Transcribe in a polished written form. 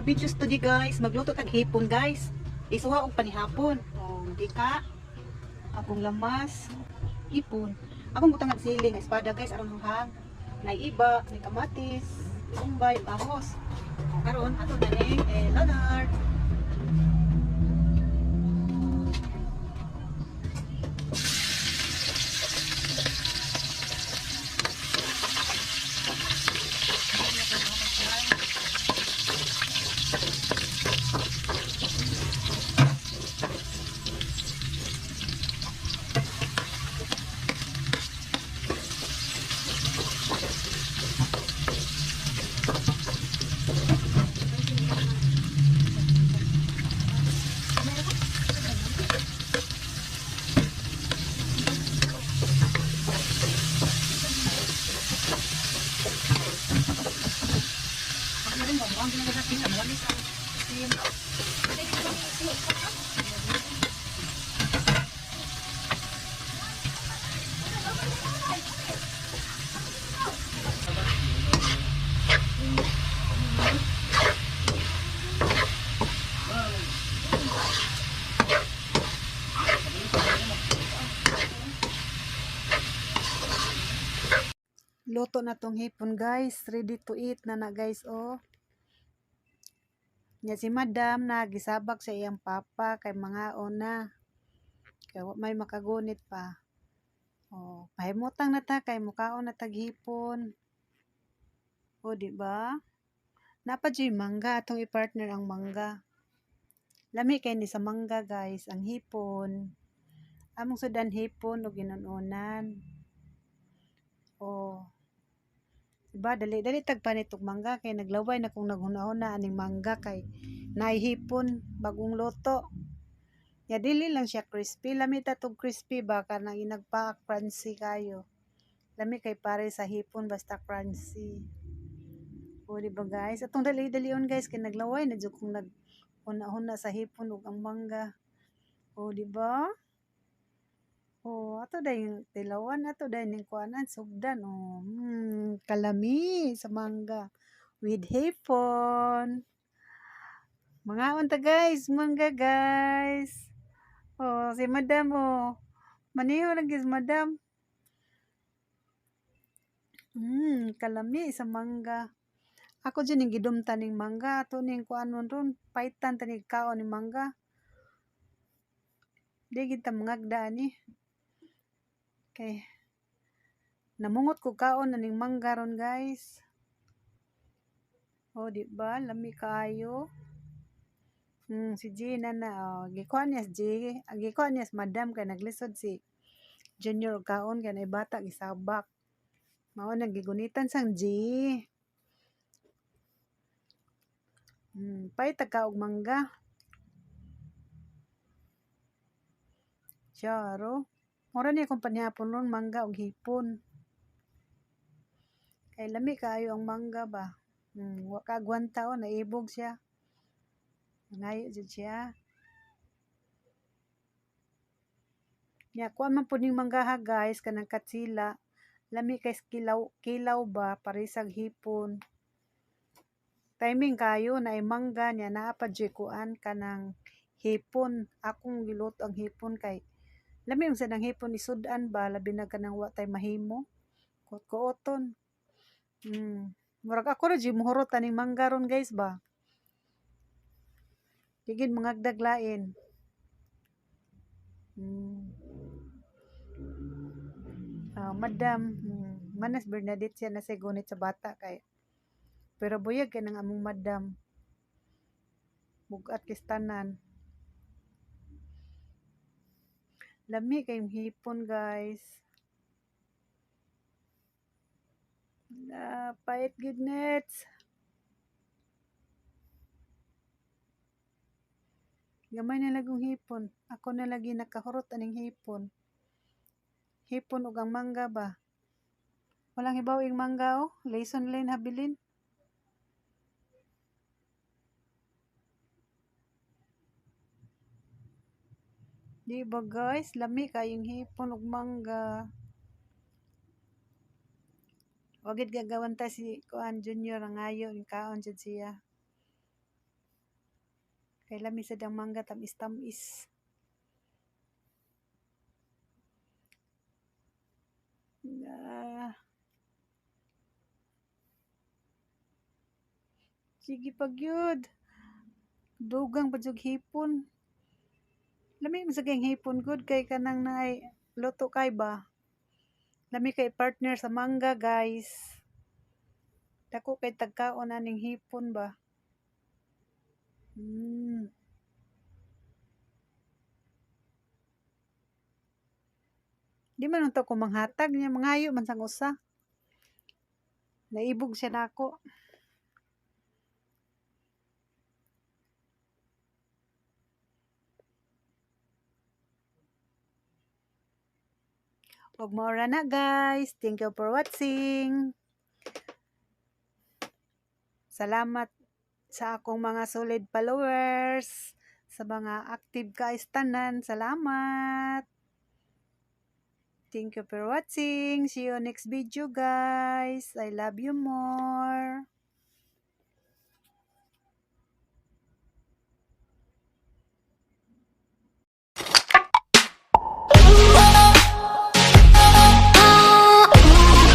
Our videos today, guys, magluto tag hipon, guys. Isuha og panihapon. O mantika, akong lamas, hipon. Akong butang sili nga espada, guys, aron hanghang. Nay iba, nay kamatis, umbay, ahos. O karon ato na ning Leonard. Luto na tong hipon, guys. Ready to eat na na, guys, oh. Nya si madam na gisabak sa iyang papa kay mga na. Kay wa may makagunit pa. Oh, pahimutang na ta kay mukaon na tag hipon. Oh, di ba? Napa jud mangga, atong i-partner ang mangga. Lami kay ni sa mangga, guys, ang hipon. Among sudan hipon ug ginununan. Oh. Diba, dali dali tag panit og mangga kay naglaway na kung naghuna-huna aning mangga kay naay hipon bagong luto. Ya dili lang siya crispy, lami ta tog crispy ba kanang inagpa crunchy kayo. Lami kay pare sa hipon basta crunchy. O di ba, guys? Atong dali dalion, guys, kay naglaway na jud kung naghuna-huna sa hipon ug ang mangga. O di ba? O ato dayon tilawan, ato dayon ning kuanan sugdan o. Kalami sa mangga with hipon. Mangaon ta, guys, mangga, guys. Oh, si madam oh. Maniho lang gyud si madam. Kalami sa mangga. Ako jud ning gidumtan ning mangga, ato ning kuanon ron, paitan ta ning kaon ning mangga. Di gid ta mangagda ani. Kay namungot ko kaon na ning mangga ron, guys. Oh, di ba? Lami kaayo. Si Gina na oh, gikuha niya si G, ang gikuha niya si madam kay naglisod si Junior og kaon kay naay bata gisabak. Mao nang gigunitan sang G. Pait ta ka og mangga. Charo. Mura ni akong panihapon ron, mangga og hipon. Kay lami kaayo ang mangga ba. Wa ka agwanta oh, naibog siya. Nangayo jud siya. Nya kuan man pud ning manggaha, guys, kanang katsila. Lami kay kilaw kilaw ba paresag hipon. Timing kayo naay mangga nya naa pa jud kuan kanang hipon. Akong giluto ang hipon kay lami man sad ang hipon isud-an ba, labi na kanang wa tay mahimo. Kuot-kuoton. Murag ako ra jud mohurot aning mangga ron, guys, ba. Di gid mangagdag lain. Ah, madam, manas Bernadette siya na say gunit sa bata kay pero buyag kay nang among madam. Bug-at kis tanan. Lami kayong hipon, guys. Ah, pait gid nets. Gamay na lagong hipon. Ako na lagi nakahurot aning hipon. Hipon ug ang mangga ba. Walang hibaw ing mangga oh. Layson lane habilin. Di ba, guys? Lami kayong hipon ug mangga. Wa gid gagawan ta si kuan Junior ang ayo ing kaon jud siya. Kay lami sad ang mangga, tamis-tamis. Ah. Sige pa gyud. Dugang pa jud hipon. Lami man sa kayong hipon gud kay kanang naay luto kay ba. Lami kay partner sa mangga, guys. Dako kay tagkaon aning hipon ba. Di man unta ko manghatag niya, mangayo man sang usa. Naibog siya nako. Ug mao ra na, guys. Thank you for watching. Salamat sa akong mga solid followers, sa mga active kaistanan. Salamat. Thank you for watching. See you next video, guys. I love you more.